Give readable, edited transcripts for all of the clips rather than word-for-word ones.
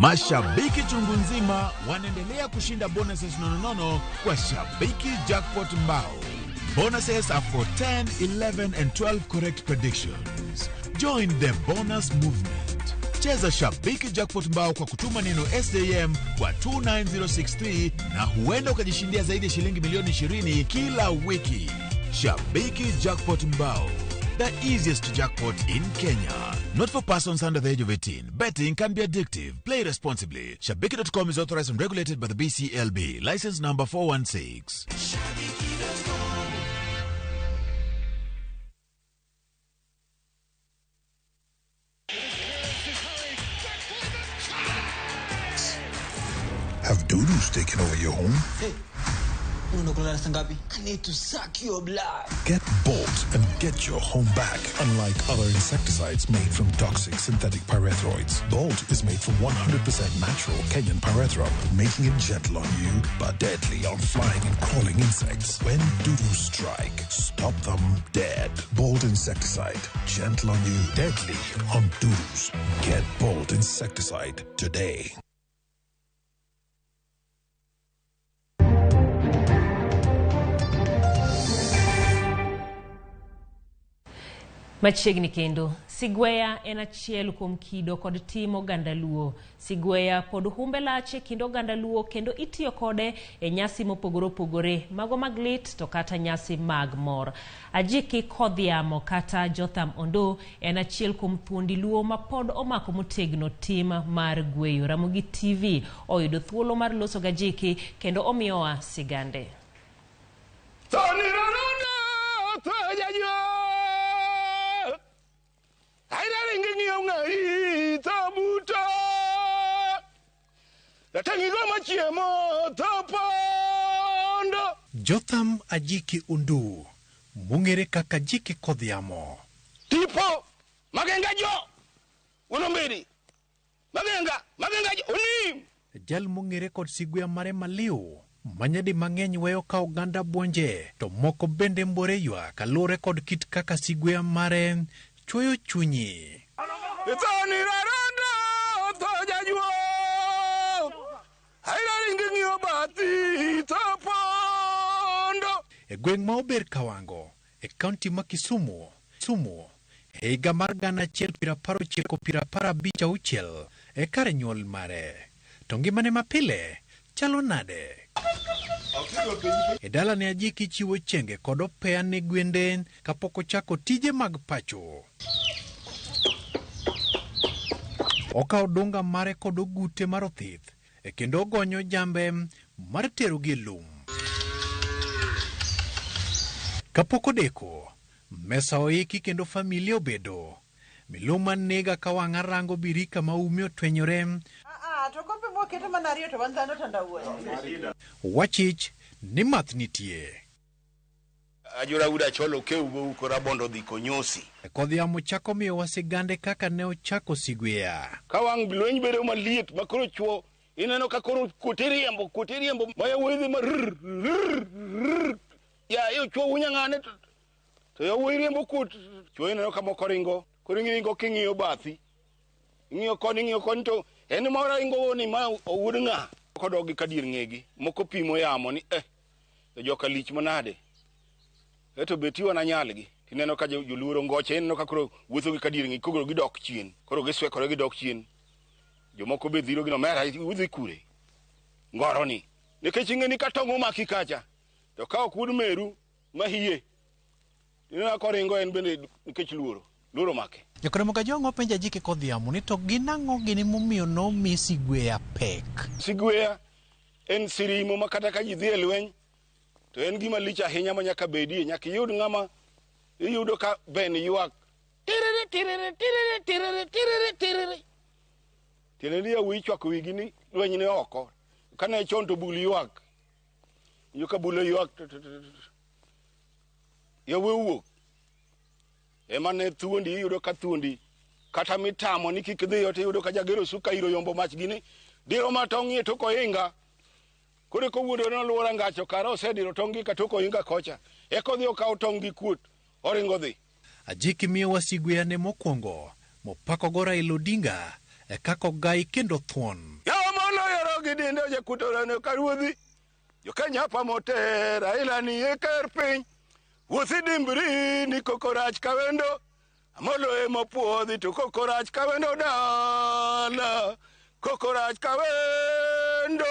Mashabiki chungu nzima wanaendelea kushinda bonuses nononono kwa Shabiki Jackpot Mbao. Bonuses are for 10, 11 and 12 correct predictions. Join the bonus movement. Cheza Shabiki Jackpot Mbao kwa kutuma neno SJM kwa 29063 na huenda ukajishindia zaidi ya shilingi milioni 20 kila wiki. Shabiki Jackpot Mbao, the easiest jackpot in Kenya. Not for persons under the age of 18. Betting can be addictive. Play responsibly. Shabiki.com is authorized and regulated by the BCLB. License number 416. Have dudus taken over your home? Hey, unakulala saa ngapi? I need to suck your blood. Get Bolt and get your home back. Unlike other insecticides made from toxic synthetic pyrethroids, Bolt is made from 100% natural Kenyan pyrethrum, making it gentle on you but deadly on flying and crawling insects. When dudus strike, stop them dead. Bolt insecticide, gentle on you, deadly on dudus. Get Bolt insecticide today. Machiegni kendo, Sigweya en achiel kuom kido kod tim oganda Luo. Sigweya pod humbe lach e kind oganda Luo kendo itiyo kode e nyasi mopogore opogore, mago mag lit to kata nyasi mag mor. Ajiki Kodhiamo kata Jotham Ondo en achiel kuom thuondi Luo ma pod omako motegno tim mar gweyo. Ramogi TV oyudo thuolo mar loso gajiki kendo omiyowa sigande. Jotham Ajiki Undu, mong'ere kaka Jiki Kodhiamo. Tipo magenga jo unombedi magenga magenga jo unim. Jal mong'ere kod sigweya mare maliw manyadi mang'eny weyo ka oganda buonje to moko bende mbore ywak kaluwore kod kit kaka sigweya mare chwoyo chunyi. E gweng' ma Ober Kawango e kaunti ma Kisumu e higa mar 1996 e kar nyuol mare. To ngimane mapile chalo nade? E dalane Ajiki chiwo chenge kod opeya ne gwende kapok ochako tije mag pacho. Okawo dunga mare kod ogute mar othith e kendo ogonyo jambe mar terogi e lum. Kapok odeko, mesa oiki kendo familia obedo. Miluma nega ka wang'a rango birika ma ume otwenyore. Wachich ni math nitie. Ajura uda cholo keu kora bondo dhi konyosi. Kodhiamo chako miyowa sigande kaka ne ochako sigweya. Ka wang' lweny bedo maliet ma koro chuo ineno ka koro koteriembo maya wedhe ma rr rr ya yo chuo unyang'ane to yo riembo kut chuo ineno ka moko ringo koro ringo king'iyo bathi ing'iyo koni to en mora ringo ni ma owuod ng'a kodogi ka dier ng'egi moko pimo yamo ni to joka lich manade eto beti wana nyalgi tineno ka joluoro ngoche ineno ka koro wuotho gi ka dier ng'egi koro gidok chien koro giswekore gidok chien jomoko be dhiro gi no mera udhi kure ngoro ni nikech ing'e ni ka tong' omaki kacha to ka ok wuod meru mahie ineno ka oringo en bende nikech luoro make. Jokoremo Kajwang' openjo Ajiki Kodhiamo ni to gin ang'o gini momiyo nomi sigweya pek. Sigweya en sirimo ma kata ka ji dhi e lweny to en gima lich ahinya ma nyaka bedie nyaka iyud ng'ama iyudo ka ben ywak tiriri tiriri tiriri tiriri tiriri tiriri tiende ni yawuoyi chwako wigi ni lweny ni oko kane chon to bul ywak iyo ka bul ywak Yawuoyi owuok. Ema ne thuondi iyudo ka thuondi kata mitamo ni kik dhiyo to iyudo ka jagero suka iro yombo mach gini diro ma tong' e tok ohinga. Koro eka owuondore ni oluwo rangach kare osediro tong' gi katok ohinga kocha. Eka odhi okawo tong' gi kuot oringo dhi. Ajiki miyowa sigweyane mokwongo mopakogo Raila Odinga e kaka ogai kendo thuon. Yawa moloyo gi dindo jakutorano ka ruodhi. Jokenya pamote Raila ni e ker piny. Wuothi dimbri ni koko rach kawendo. Amolo ema puodhi to koko rach kawendo dala. Koko rach kawendo.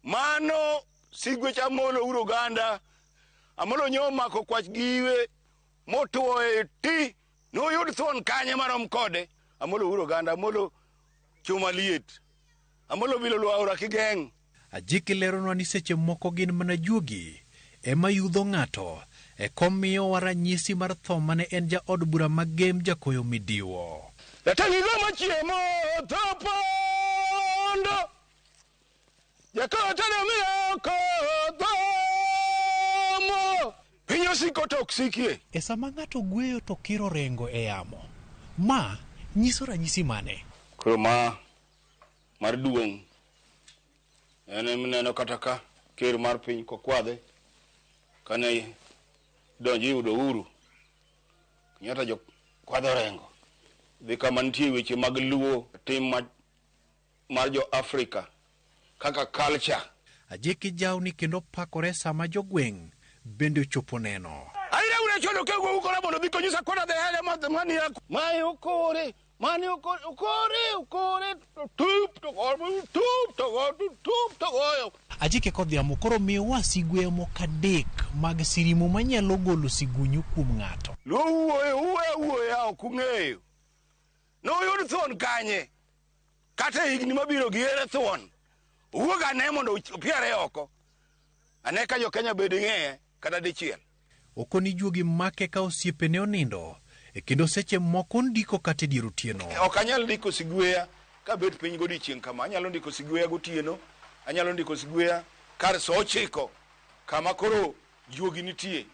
Mano sigwech Amolo ur oganda. Amolo nyo omako kwach giwe motuo e ti. Noyud thuon kanye marom kode. Amolo ur oganda. Amolo chuma liet. Amolo bilo luwo aora kigeng'. Ajiki leronwa ni seche moko gin mana juogi ema yudho ng'ato e komiyowa ranyisi mar tho mane en jaod bura ma Gem Jakoyo Midiwo. Jateng' igo machiemo tho pondo. Jakoyo tedo mioko thomo. Piny osiko to ok sikie. E sama ng'ato gweyo to kiro rengo e yamo, ma nyiso ranyisi mane? Koro ma mar duong' en emineno kata ka ker mar piny kokwadhe kane donjo yudo Uhuru Kenyatta jokwadho orengo dhi kama nitie weche mag luo tim mar jo Afrika kaka culture. Ajiki jawni kendo pakore sama jogweng' bende ochopo neno. Aira ure chodo ke go ukora mondo dhi konyisa kona the hele mani yako. Mae okore, mani okore, okore, okore, tup to go, tup to go, tup to goyo. Ajiki kodhiambo koro miyowa sigwe moko adek mag sirimu manyalo golo sigunyu kuom ng'ato. Luo wuoyo, wuoyo, wuoyo, ok ung'eyo. Noyud thuon kanye? Kata e higni mabiro gi ere thuon? Owuog ane mondo opiere oko. Ane ka jo Kenya bende ng'eye kata dichiel. Okoni juogi make ka osiepene onindo e kendo seche moko ondiko kata e dier otieno. Ok anyal ndiko sigweya kabet piny godiechieng' kama. Anyalo ndiko sigweya gotieno, anyalo ndiko sigweya kar sa ochiko kama koro juogi nitie.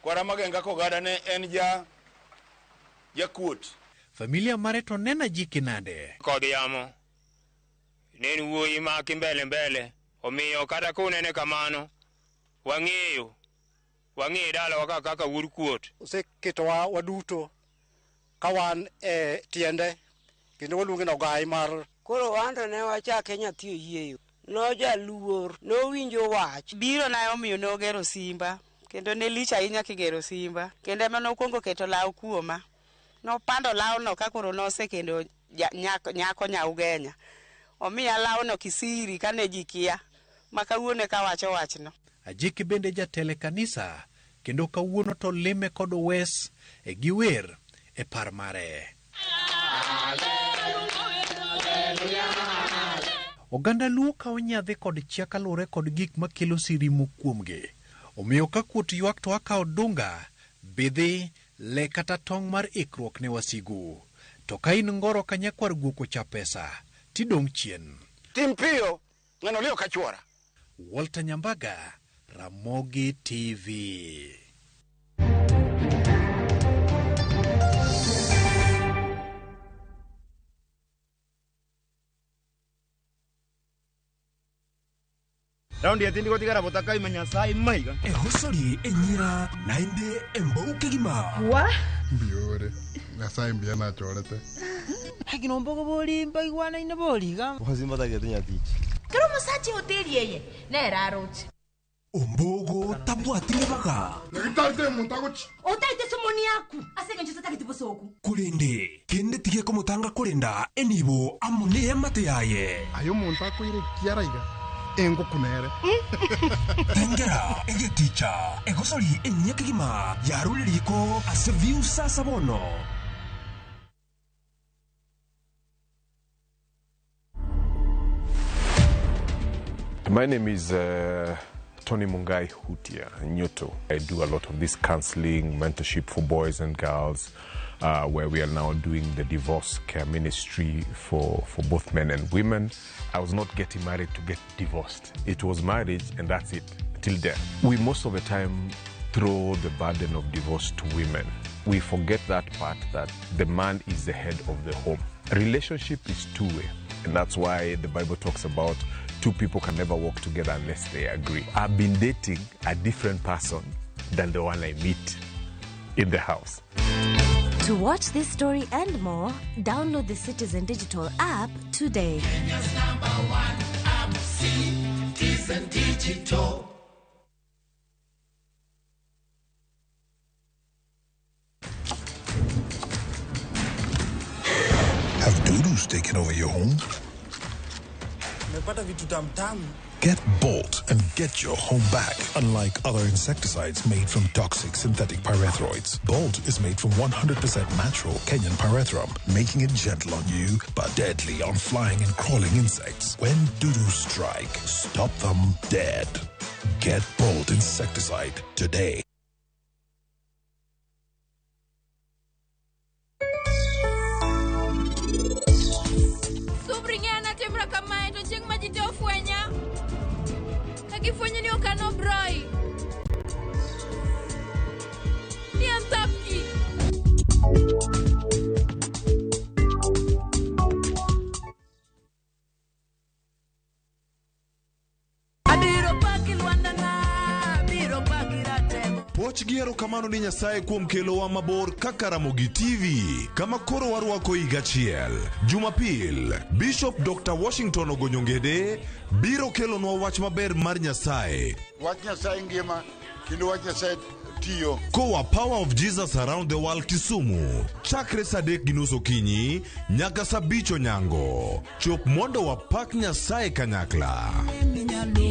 Kwara Magenga Kogada ne en jakuot. Familia mare to nena Ajiki nade? Kodh yamo ne en wuoyi ma kimbele mbele, omiyo kata kunene kamano, wang'eyo wang'e dalawa ka kaka wuod kuot. Oseketowa waduto ka wan e tiende kendo waluonge ni ogai mar. Koro wan to ne wachake nyathi oyieyo. Nojaluor, nowinjo wach. Biro na omiyo nogero simba, kendo ne lich ahinya kigero simba. Kendo ema nokwongo keto law kuoma. Nopando lawno ka koro nosekendo nyako nyaugenya. Omiya lawno kisiri kane ji kia, ma kawuono eka wacho wachno. Ajiki bende jatelo e kanisa kendo kawuono to lime kod wes e giwer e par mare. Oganda Luo kawo nyadhi kod chia kaluwore kod gik makelo sirimu kuomgi. Omiyo ka kuot ywak to akawo dunga, bidhi, le kata tong' mar ikruok ne wasigu. To ka in ngoro ka nyakwar guok ocha pesa, tidong' chien. Tim piyo, ng'ano liyo ka chuora. Walter Nyambaga, Ramogi TV. Raundi etindi gotigara botaka ime Nyasaye maiga. Egosori enyira naende embou kegima. Wa? Mbiore. Nyasaye mbuya nachorete. Lakini ombogo bori mbaigwanaine boriga. Osimbatagete nyatichi. Kero omosacha ehoteli eye nere aroche. Ombogo tabwati ribaga. Nyagitarite omonto agochi. Otaete somoni yaku ase engencho totagete bosoku. Korende kende tige komotanga korenda enibo amo neamate yaye. Aye omonto akoire kiara iga engoku nere. Tengera egeticha egosori enyia kegima yarure riko ase view sasa bono. My name is Tony Mungai Hutia Nyoto. I do a lot of this counseling, mentorship for boys and girls, where we are now doing the divorce care ministry for both men and women. I was not getting married to get divorced. It was marriage and that's it, till death. We most of the time throw the burden of divorce to women. We forget that part that the man is the head of the home. Relationship is two way, and that's why the Bible talks about two people can never walk together unless they agree. I've been dating a different person than the one I meet in the house. To watch this story and more, download the Citizen Digital app today. Kenya's number one app, Citizen Digital. Have dudus taken over your home? Nimepata vitu tamtamu. Get Bolt and get your home back. Unlike other insecticides made from toxic synthetic pyrethroids, Bolt is made from 100% natural Kenyan pyrethrum, making it gentle on you but deadly on flying and crawling insects. When dudus strike, stop them dead. Get Bolt insecticide today. Subring'ana timra kamae to chieng' ma ji te ofwenya. Ka gifwenyo ni ok an Obroi. Ni an Thapki. Abiro paki Lwandana, abiro paki Ratego. Puoch gi erokamano ni Nyasaye kuom kelowa mabor kaka Ramogi TV kama koro warwako higa achiel. Jumapil, Bishop Dr. Washington Ogonyo Ngede biro kelonwa wach maber mar Nyasaye Wach Nyasaye ngima kendo wach Nyasaye tiyo. koa Power of Jesus Around the World Kisumu chakre saa 3:30 okinyi nyaka saa 5 onyango. Chop mondo wapak Nyasaye kanyakla. Minyalu.